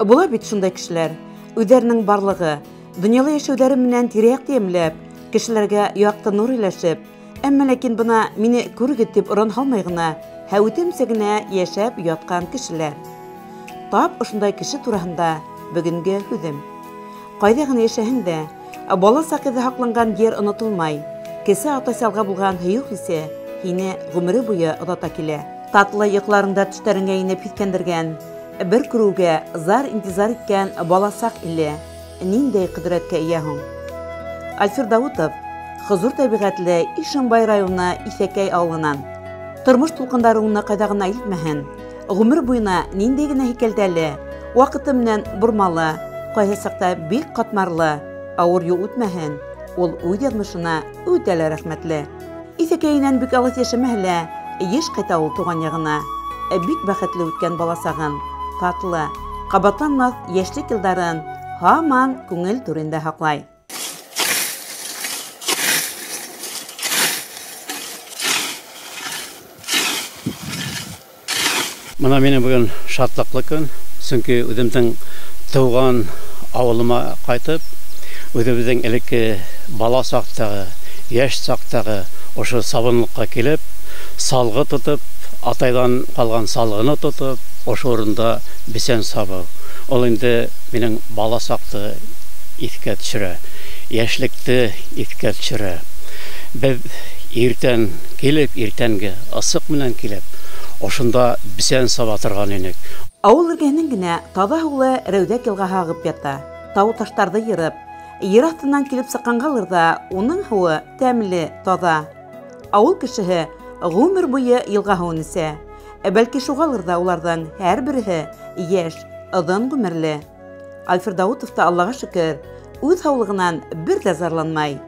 Була бит шундай кешеләр, үҙҙәренең барлығы, донъяла йәшәүҙәре менән тирә-яҡты йәмләп, кешеләргә яҡты нур өләшеп, әммә ләкин бына мине күрегеҙ тип оран һалмай ғына, һәүетемсә генә йәшәп ятҡан кешеләр. Тап ошондай кеше тураһында бөгөнгө һүҙем. Ҡайҙа ғына йәшәһәң дә, бала саҡ эҙе һаҡланған ер онотолмай. Кесе ата-салға булған һөйөү хисе һине ғүмере буйы оҙата килә. Татлы йоҡларыңда төштәреңә инеп һиҫкәндергән, бер күреүгә зар-интизар иткән бала саҡ иле ниндәй ҡөҙрәткә эйә һуң? Альфир Даутов хозур тәбиғәтле Ишембай районы Иҫәкәй ауылынан. Тормош тулҡындары уны ҡайҙа ғына илтмәһен, ғүмер буйына ниндәй генә һикәлтәле, ваҡыты менән бормалы, ҡайһы саҡта бик ҡатмарлы, ауыр юл үтмәһен, ул үҙ яҙмышына үтә лә рәхмәтле. Иҫәкәйенән бик алыҫ йәшәмәһә лә, йыш ҡайта ул туған яғына. Бик бәхетле үткән баласағын, татлы, ҡабатланмаҫ йәшлек йылдарын һаман күңел түрендә һаҡлай. Бына минең бөгөн шатлыҡлы көн, сөнки үҙемдең тыуған ауылыма ҡайтып, үҙебеҙҙең элекке бала саҡтағы, йәш саҡтағы ошо сабынлыҡҡа килеп, салғы тотоп, атайҙан ҡалған салғыны тотоп, ошо урында бесән сабыу. Ул инде минең бала саҡты иҫкә төшөрә, йәшлекте иҫкә төшөрә. Беҙ иртән килеп, иртәнге ысыҡ менән килеп, ошонда бесән саба торған инек. Ауыл эргәһенән генә таҙа һыулы Рәүҙәк йылғаһы ағып ята. Тау таштарҙы йырып, ер аҫтынан килеп сыҡҡанғалыр ҙа уның һыуы тәмле, таҙа. Ауыл кешеһе ғүмер буйы йылға һыуын эсә. Бәлки шуғалыр ҙа уларҙың һәр береһе йәш, оҙон ғүмерле. Альфир Даутов та, Аллаға шөкөр, үҙ һаулығынан бер ҙә зарланмай.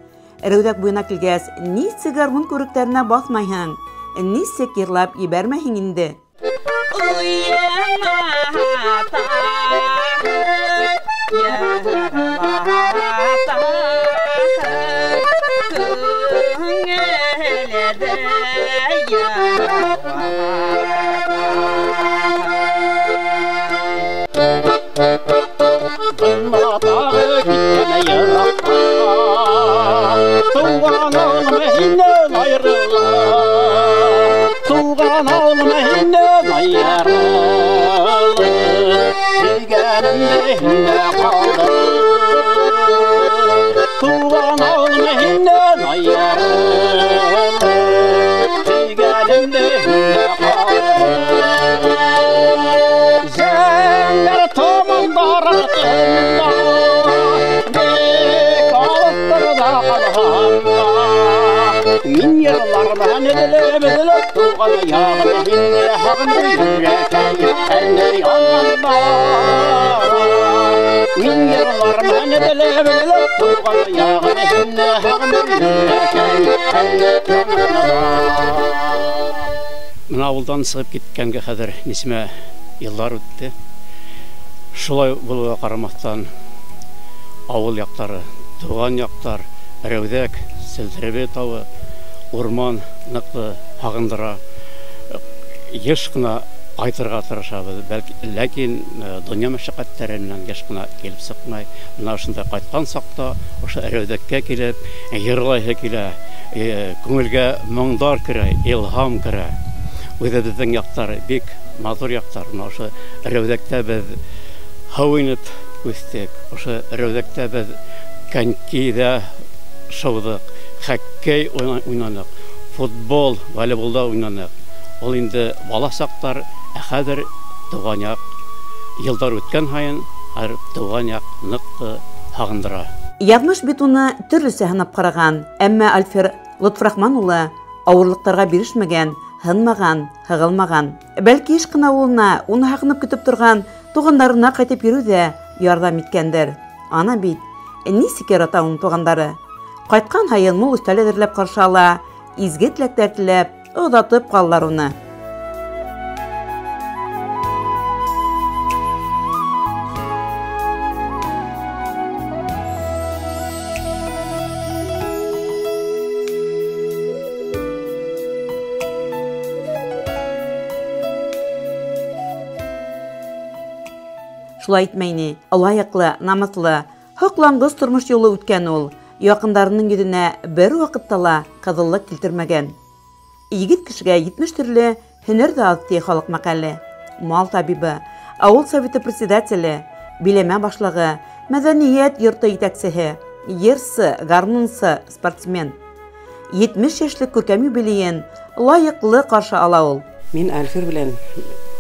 Рәүҙәк буйына килгәс, нисек гармун күректәренә баҫмайһың, нисек йырлап ебәрмәйһең инде? Мына ауылдан сығып киткәнгә хәҙер нисәмә йылдар үтте. Шулай булыуға ҡарамаҫтан, ауыл яҡтары, тыуған яҡтар, Рәүҙәк, Селтеребе тауы, урман ныҡлы һағындыра. Йыш ҡына ҡайтырға тырышабыҙ, бәлки, ләкин донъя мәшәҡәттәре менән йыш ҡына килеп сыҡмай. Бына ошондай ҡайтҡан саҡта ошо Рәүҙәккә килеп, йырлайһы килә, күңелгә моңдар керә, илһам керә. Үҙебеҙҙең яҡтар бик матур яҡтар. Бына ошо Рәүҙәктә беҙ һыу инеп үҫтек, ошо Рәүҙәктә беҙ конькиҙа шыуҙыҡ, хоккей уйнаныҡ, футбол, волейболда уйнаныҡ. Ул инде бала саҡтар, ә хәҙер тыуған яҡ, йылдар үткән һайын, хәҙер тыуған яҡ ныҡ һағындыра. Яҙмыш бит уны төрлөсә һынап ҡараған, әммә Альфир Лотфрахман улы ауырлыҡтарға бирешмәгән, һынмаған, һығылмаған. Бәлки йыш ҡына улына, уны һағынып көтөп торған туғандарына ҡайтып йөрөү ҙә ярҙам иткәндер. Ана бит нисек ярата уның туғандары. Ҡайтҡан һайын мул өҫтәл әҙерләп ҡаршы ала, изге теләктәр теләп, оҙатып ҡалалар уны. Шулай итмәй ни, лайыҡлы, намыҫлы, һоҡланғыс тормош юлы үткән ул, яҡындарының йөҙөнә бер ваҡытта ла ҡыҙыллыҡ килтермәгән. Егет кешегә 70 төрлө һөнәр ҙә аҙ, ти халыҡ мәҡәле. Мал табибы, ауыл советы председателе, биләмә башлығы, мәҙәниәт йорто етәксеһе, йырсы, гармунсы, спортсмен. 70 йәшлек күркәм юбилейын лайыҡлы ҡаршы ала ул. Мин Альфир белән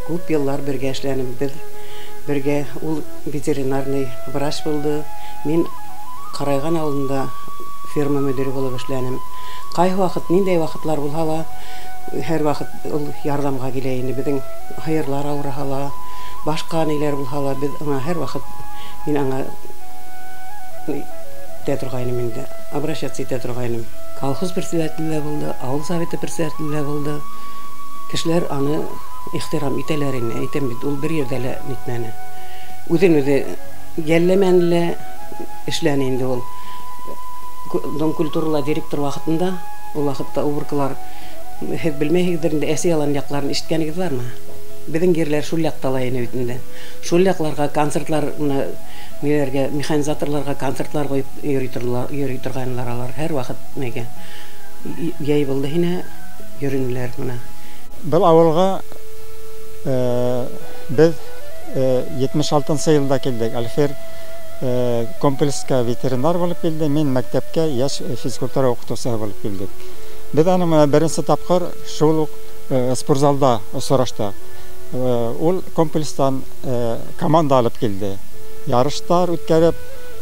күп йыллар бергә эшләнем. Беҙ бергә, ул ветеринарный врач булды. Мин Ҡарайған ауылында ферма мөдире булып эшләнем. Ҡайһы ваҡыт, ниндәй ваҡытлар булһа ла, һәр ваҡыт ул ярҙамға килә ине. Беҙҙең һыйырлар ауырыһа ла, башҡа ниләр булһа ла, беҙ аңа һәр ваҡыт, мин аңа итә торғайным инде, обращаться итә торғайным. Колхоз председателе лә булды, ауыл советы председателе лә булды. Кешеләр аны ихтирам итәләр ине. Әйтәм бит, ул бер ерҙә лә нитмәне. Үҙен үҙе йәлләмәне лә, эшләне инде ул. Дом культурала директор ваҡытында, ул ваҡытта уборкалар, һеҙ белмәйһегеҙҙер инде, Әсе ялан яҡларын ишеткәнегеҙ бармы? Беҙҙең ерләр шул яҡта ла ине бит инде. Шул яҡларға концертлар, мына ниләргә, механизаторларға концертлар ҡуйып йөрөй торғайнылар алар. Һәр ваҡыт нигә йәй булды һине йөрөнөләр мына. Был ауылға беҙ 76 йылда килдек. Альфир комплекска ветеринар булып килде, мин мәктәпкә йәш физкультура уҡытыусыһы булып килдек. Беҙ аны менән беренсе тапҡыр шул уҡ спортзалда осраштыҡ. Ул комплекстан команда алып килде. Ярыштар үткәреп,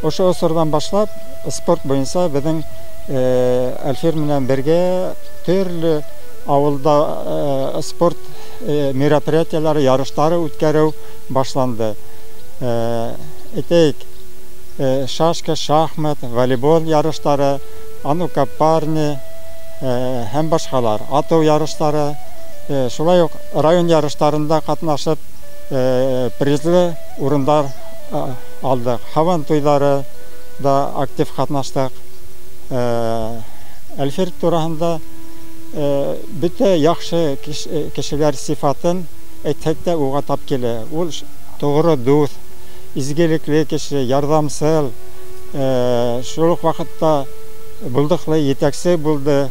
ошо осорҙан башлап спорт буйынса беҙҙең Әлфир менән бергә төрлө ауылда спорт мероприятиялары, ярыштары үткәреү башланды. Әйтәйек, шашка, шахмат, волейбол ярыштары, а ну-ка парни һәм башҡалар, атыу ярыштары, шулай уҡ район ярыштарында ҡатнашып призлы урындар алдыҡ. Һабан туйҙары да актив ҡатнаштыҡ. Әлфир тураһында бөтә яҡшы кешеләр сифатын әйтһәк тә уға тап килә. Ул тоғро дуҫ, изгелекле кеше, ярҙамсыл, шул уҡ ваҡытта булдыҡлы етәксе булды.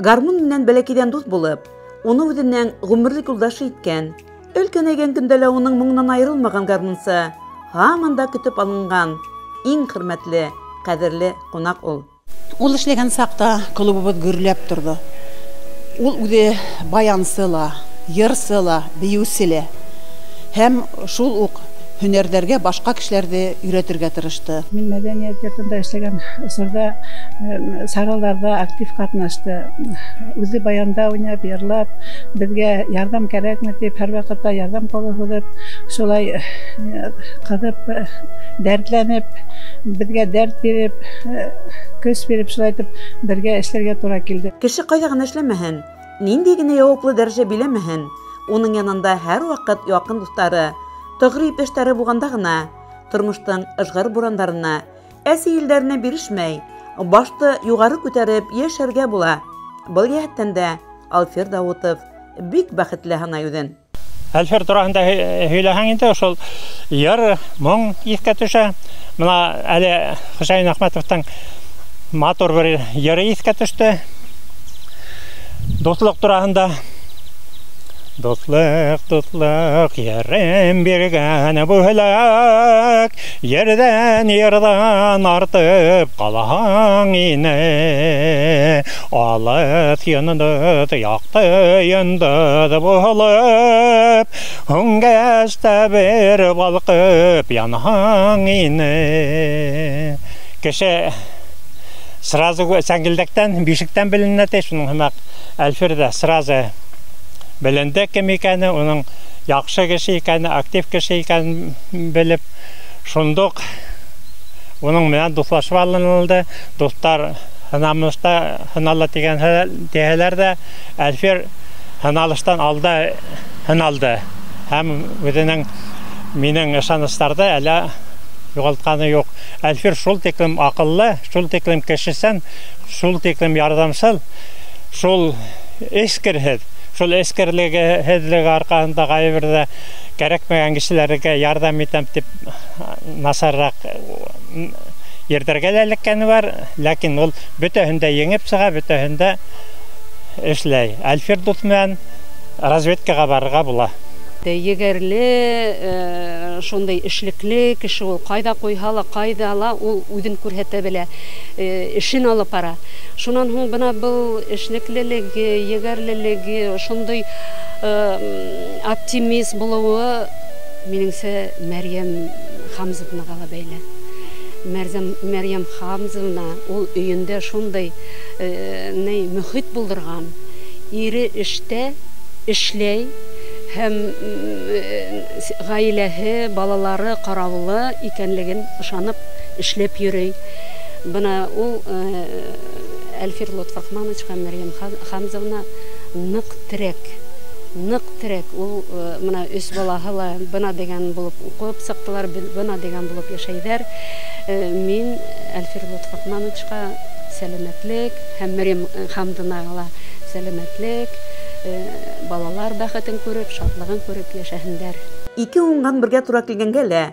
Гармун менән бәләкәйҙән дуҫ булып, уны үҙенең ғүмерлек юлдашы иткән, өлкәнәйгән көндә лә уның моңонан айырылмаған гармунсы һаман да көтөп алынған иң хөрмәтле, ҡәҙерле ҡунаҡ ул. Ул эшләгән саҡта клубыбыҙ гөрләп торҙо. Ул үҙе баянсы ла, йырсы ла, бейеүсе лә. Һәм шул уҡ һөнәрҙәргә башҡа кешеләрҙе өйрәтергә тырышты. Мин мәҙәниәт йортонда эшләгән осорҙа сараларҙа актив ҡатнашты. Үҙе баянда уйнап, йырлап, беҙгә ярҙам кәрәкме тип һәр ваҡытта ярҙам ҡулы һуҙып, шулай ҡыҙып, дәртләнеп, беҙгә дәрт биреп, көс биреп, шулай итеп бергә эшләргә тура килде. Кеше ҡайҙа ғына эшләмәһен, ниндәй генә яуаплы дәрәжә биләмәһен, уның янында һәр ваҡыт яҡын дуҫтары, тоғро иптәштәре булғанда ғына тормоштоң ыжғыр бурандарына, әсе елдәренә бирешмәй, башты юғары күтәреп йәшәргә була. Был йәһәттән дә Альфир Дауытов бик бәхетле һанай үҙен. Әлфир тураһында һөйләһәң инде, шул йыр, моң иҫкә төшә. Мына әле Хөсәйен Әхмәтовтың матур бер йыры иҫкә төштө. Дуҫлыҡ тураһында. Дуҫлыҡ, дуҫлыҡ, ерем биргән бүләк, ерҙән йырҙан артып ҡалһаң ине. Алыҫ йондоҙ, яҡты йондоҙ булып, һүнгәс тә бер балҡып янһаң ине. Кеше сразу сәңгелдәктән, бишектән беленә, шуның һымаҡ Әлфир ҙә сразу беленде кем икәне, уның яҡшы кеше икәне, актив кеше икәнен белеп, шундуҡ уның менән дуҫлашып алынылды. Дуҫтар һынамышта һынала тигән тиһәләр ҙә, Әлфир һыналыштан алда һыналды һәм үҙенең минең ышаныстарҙы әле юғалтҡаны юҡ. Әлфир шул тиклем аҡыллы, шул тиклем кешесән, шул тиклем ярҙамсыл, шул эскерһеҙ, шул эскерлегеһеҙлеге арҡаһында ҡайберҙә кәрәкмәгән кешеләргә ярҙам итәм тип насарыраҡ ерҙәргә лә эләккәне бар, ләкин ул бөтәһен дә еңеп сыға, бөтәһен дә эшләй. Әлфир дуҫ менән разведкаға барырға була. Егәрле, шундай эшлекле кеше ул, ҡайҙа ҡуйһа ла, ҡайҙа ла ул үҙен күрһәтә белә, эшен алып бара. Шунан һуң бына был эшлеклелеге, егәрлелеге, шундай оптимист булыуы минеңсә Мәрйәм Хамзовнаға ла бәйле. Мәрйәм Хамзовна ул өйөндә шундай мөхит булдырған. Ире эштә эшләй һәм ғаиләһе, балалары ҡараулы икәнлеген ышанып эшләп йөрөй. Бына ул Әлфир Лотфрахманович һәм Мәрйәм Хамзовна ныҡ терәк, ныҡ терәк. Ул бына өс балаһы ла бына дигән булып уҡып сыҡтылар, бына дигән булып йәшәйҙәр. Мин Әлфир Лотфрахмановичҡа сәләмәтлек һәм Мәрйәм Хамзовнаға ла сәләмәтлек, балалар бәхетен күреп, шатлығын күреп йәшәһендәр. Ике уңған бергә тура килгәнгә лә,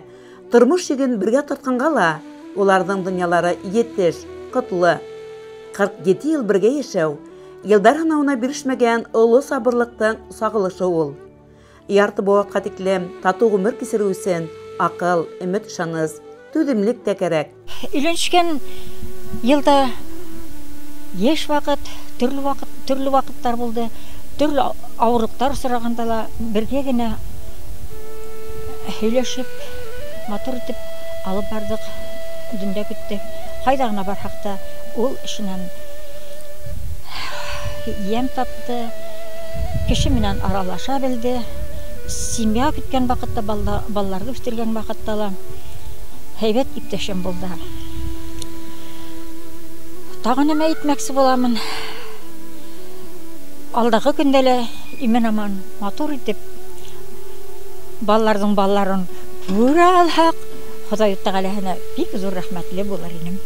тормош йөген бергә тартҡанға ла, уларҙың донъялары етеш, ҡотло. 47 йыл бергә йәшәү, йылдар һынауына бирешмәгән оло сабырлыҡтың сағылышы ул. Ярты быуатҡа тиклем татыу ғүмер кисереү өсөн аҡыл, өмөт, ышаныс, түҙемлек тә кәрәк. Өйләнешкән йылда йәш ваҡыт, төрлө ваҡыттар булды. Төрлө ауырлыҡтар осрағанда ла бергә генә һөйләшеп, матур итеп алып барҙыҡ, донъя көттөк. Ҡайҙа ғына барһаҡ та ул эшенән йәм тапты, кеше менән аралаша белде. Семья көткән ваҡытта, балаларҙы үҫтергән ваҡытта ла һәйбәт иптәшем булды. Тағы нәмә әйтмәксе буламын. Алдағы көндә лә имен-аман матур итеп балаларҙың балаларын күрә алһаҡ, Хоҙай Тәғәләһенә бик ҙур рәхмәтле булыр инем.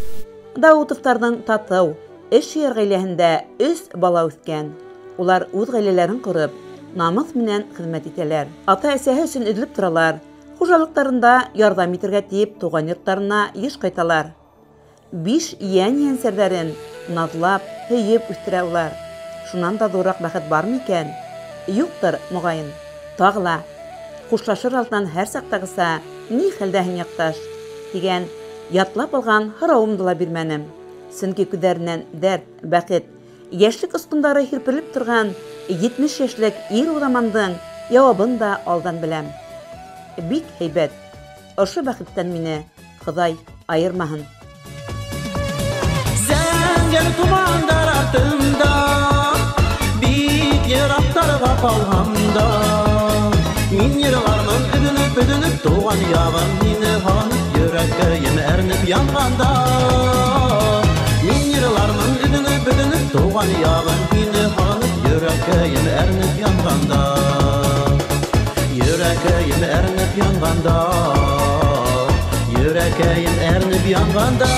Даутовтарҙың татыу, эш һөйәр ғаиләһендә 3 бала үҫкән. Улар үҙ ғаиләләрен ҡороп, намыҫ менән хеҙмәт итәләр. Ата-әсәһе өсөн өҙөлөп торалар, хужалыҡтарында ярҙам итергә тиеп тыуған йорттарына йыш ҡайталар. 5 йән-йәнсәрҙәрен наҙлап, һөйөп үҫтерә улар. Шунан да ҙурыраҡ бәхет бармы икән? Юҡтыр, моғайын. Тағы ла хушлашыр алдынан һәр саҡтағыса «Ни хәлдәһең, яҡташ?» тигән ятлап алған һорауымды ла бирмәнем. Сөнки күҙҙәренән дәрт, бәхет, йәшлек осҡондары һирпелеп торған 70 йәшлек ир уҙамандың яуабын да алдан беләм. Бик һәйбәт. Ошо бәхеттән мине Хоҙай айырмаһын. Зәңгәр томандар артында, бик йыраҡтарға ҡалһам да, мин йырлармын өҙөлөп-өҙөлөп, тыуған яғым һине һағынып, йөрәкәйем әрнеп янғанда. Мин йырлармын өҙөлөп-өҙөлөп, тыуған яғым һине һағынып, йөрәкәйем әрнеп янғанда. Йөрәкәйем әрнеп янғанда, йөрәкәйем әрнеп янғанда.